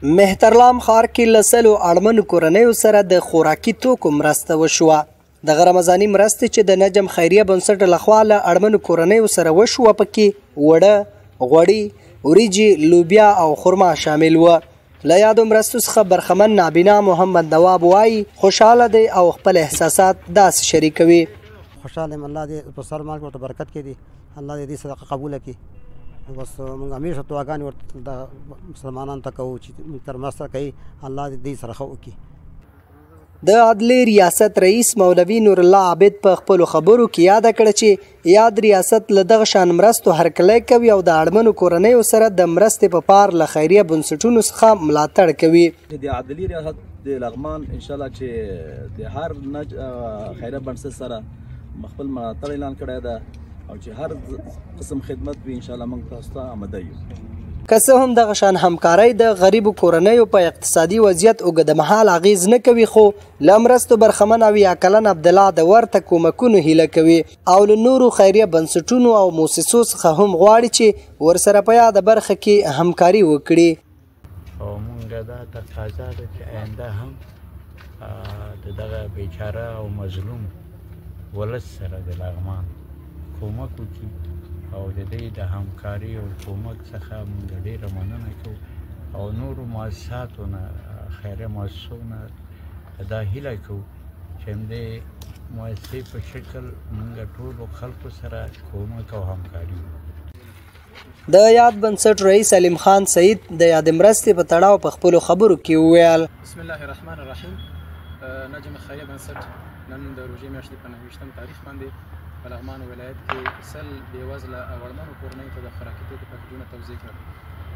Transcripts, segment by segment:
مهترلام ښار کې له 100 اړمنو کورنیو سره د خوراکي توکو مرسته وشوه. دغه رمضاني مرستې چې د نجم خیریه بنسټ لخوا له اړمنو کورنیو سره وشوه، پکې اوړه، غوړي، وریجې، لوبیا او خرما شامل وه. له یادو مرستو څخه برخمن نابینا محمد نواب وایي خوشحاله دی او خپل احساسات داسې شریکوي. خوشحاله یم، الله دې په سر مال کې ورته برکت کړي، الله دې دې صدقه قبوله کړي. بس موږ همیشه دعاګانې ورته د مسلمانانو ته کوو چې موږ تر مرسته کوي، الله دې دوی سره ښه وکړي. د عدلي ریاست رئیس مولوي نورالله عابد په خپلو خبرو کې یاده کړه چې یاد ریاست له دغه شان مرستو هرکلی کوي او د اړمنو کورنیو سره د مرستې په پار له خیریه بنسټونو څخه ملاتړ کوي. د عدلي ریاست د لغمان انشاءالله چې د هر خیریه بنسټ سره خپل ملاتړ اعلان کړی ده او چې هر قسم خدمت وي انشاءالله موږ تاسو ته آماده یو. که څه هم دغه شان همکارۍ د غریبو کورنیو په اقتصادي وضعیت اوږدمهال اغېز نه کوي، خو له مرستو برخمن 70 کلن عبدالله د ورته کومکونو هیله کوي او له نورو خیریه بنسټونو او موسسو څخه هم غواړي چې ورسره په یاده برخه کې همکاري وکړي. او موږ دا تقاضا ده چې آینده هم د دغه بیچاره او مظلوم ولس سره د لغمان کومک وکړي او د دې د همکاري او کومک څخه موږ ډېره مننه کوو او نورو مؤسساتو نه، خیریه مؤسسو نه دا هیله کوو چې همدې مؤسسې په شکل موږ ټولو خلکو سره کومک او همکاري وکړو. د یاد بنسټ رئیس علیم خان سعید د یادې مرستې په تړاو په خپلو خبرو کې وویل: بسم الله الرحمن الرحیم. نجم خیریه بنسټ نن د روژې میاشتې په 29 تاریخ باندې په لغمان ولایت کې 100 بېوزله او اړمنو کورنیو ته د خوراکي توکو پکیجونه توزیع کړل.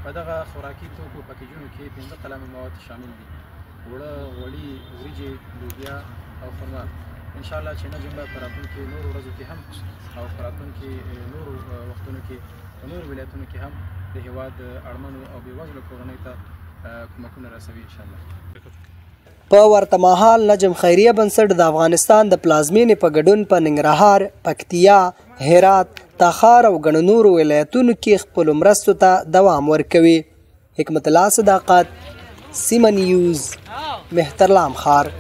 په دغه خوراکي توکو پکیجونو کې 5 قلمه مواد شامل دي: اوړه، غوړي، وریجې، لوبیا او خرما. انشاءالله چې نجم به په راتلونکي نورو ورځو کې هم او په راتلونکي نورو وختونو کې په نورو ولایتونو کې هم د هېواد اړمنو او بېوزلو کورنیو ته کومکونه رسوي انشاءالله. په ورته مهال نجم خیریه بنسټ د افغانستان د پلازمینې په ګډون په ننګرهار، پکتیا، هرات، تخار او ګڼو نورو ولایتونو کې خپلو مرستو ته دوام ورکوي. حکمت الله صداقت، سیمه نیوز، مهترلام ښار.